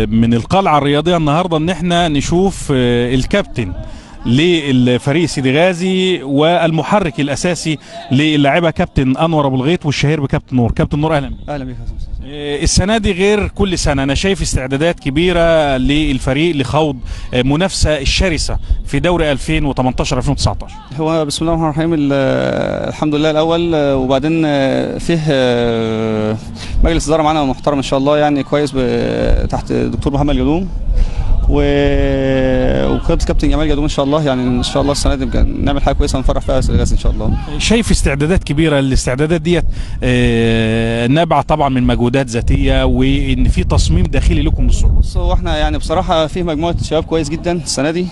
من القلعة الرياضية النهارده ان احنا نشوف الكابتن للفريق سيدي غازي والمحرك الاساسي للاعيبه كابتن انور ابو الغيط والشهير بكابتن نور. كابتن نور، اهلا بك. اهلا بك يا أستاذ. السنة دي غير كل سنه، انا شايف استعدادات كبيرة للفريق لخوض منافسه الشرسة في دوري 2018 2019. هو بسم الله الرحمن الرحيم، الحمد لله الاول، وبعدين فيه مجلس ادارة معانا محترم ان شاء الله، يعني كويس تحت الدكتور محمد جدوم وقيادة الكابتن جمال جدوم ان شاء الله. يعني ان شاء الله السنة دي نبقى نعمل حاجة كويسة ونفرح فيها الغاز ان شاء الله. شايف استعدادات كبيره، الاستعدادات ديت نابعة طبعا من مجهودات ذاتية وان في تصميم داخلي لكم للصعود. بص، هو احنا يعني بصراحة فيه مجموعة شباب كويس جدا السنة دي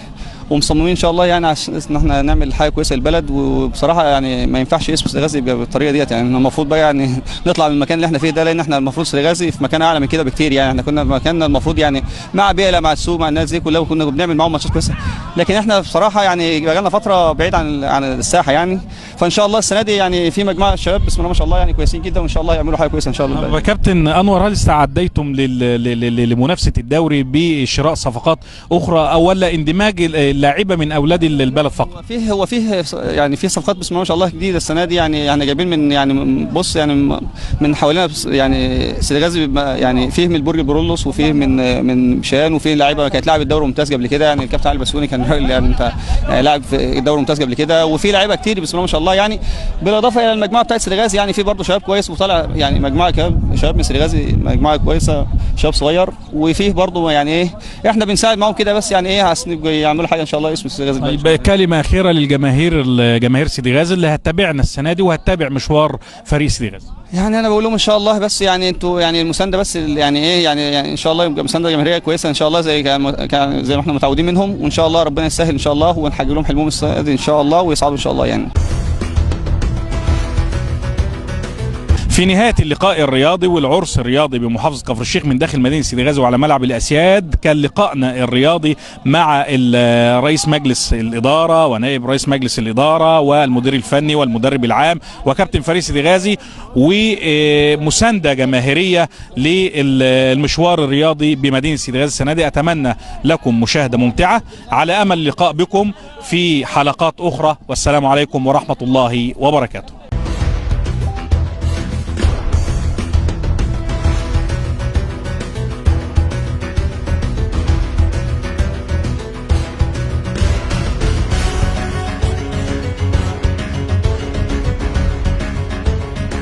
ومصممين ان شاء الله، يعني عشان ان احنا نعمل حاجة كويسة للبلد. وبصراحة يعني ما ينفعش اسم سيدي غازي يبقى بالطريقة ديت، يعني المفروض بقى يعني نطلع من المكان اللي احنا فيه ده، لان احنا المفروض سيدي غازي في مكان اعلى من كده بكتير. يعني احنا كنا في مكاننا المفروض يعني مع بيلا مع السوق مع الناس دي كلها، وكنا بنعمل معاهم ماتشات كويسه، لكن احنا بصراحة يعني بقى لنا فترة بعيد عن الساحة يعني. فان شاء الله السنة دي يعني في مجموعة شباب بسم الله ما شاء الله يعني كويسين جدا، وان شاء الله يعملوا حاجة كويسة ان شاء الله. طب كابتن انور، هل استعديتم لمنافسه الدوري بشراء صفقات اخرى او ولا اندماج اللاعيبه من اولاد البلد فقط؟ هو فيه يعني فيه صفقات بسم الله ما شاء الله جديدة السنة دي، يعني جايبين من يعني بص يعني من حوالينا، يعني سيدي غازي يعني فيه من برج البرولوس وفيه من شان، وفيه لعيبة كانت لعبت دوري ممتاز قبل كده، يعني الكابتن علي البسيوني كان راجل يعني انت يعني لاعب في الدوري الممتاز قبل كده، وفي لعيبة كتير بسم الله ما شاء الله. يعني بالاضافة الى المجموعة بتاعت سيدي غازي، يعني في برضه شباب كويس وطالع، يعني مجموعة شباب من سيدي غازي، مجموعة كويسة شباب صغير، وفيه برضه يعني ايه احنا بنساعد معاهم كده، بس يعني ايه عشان يبقوا يعملوا حاجة ان شاء الله اسم سيدي غازي. طيب، كلمة اخيرة للجماهير، جماهير سيدي غازي اللي هتتابعنا السنة دي وهتتابع مشوار فريق سيدي غازي. يعني انا بقول لهم ان شاء الله، بس يعني انتوا يعني المساندة بس يعني ايه يعني ان شاء الله يبقى مساندة جماهيرية كويسة ان شاء الله، زي ما احنا متعودين منهم، وان شاء الله ربنا يسهل ان شاء الله ونحقق لهم حلمهم السنة دي ان شاء الله ويصعدوا ان شاء الله يعني. في نهاية اللقاء الرياضي والعرس الرياضي بمحافظة كفر الشيخ من داخل مدينة سيدي غازي وعلى ملعب الأسياد، كان لقائنا الرياضي مع رئيس مجلس الإدارة ونائب رئيس مجلس الإدارة والمدير الفني والمدرب العام وكابتن فريق سيدي غازي، ومساندة جماهيرية للمشوار الرياضي بمدينة سيدي غازي السنة دي. أتمنى لكم مشاهدة ممتعة، على أمل اللقاء بكم في حلقات أخرى، والسلام عليكم ورحمة الله وبركاته.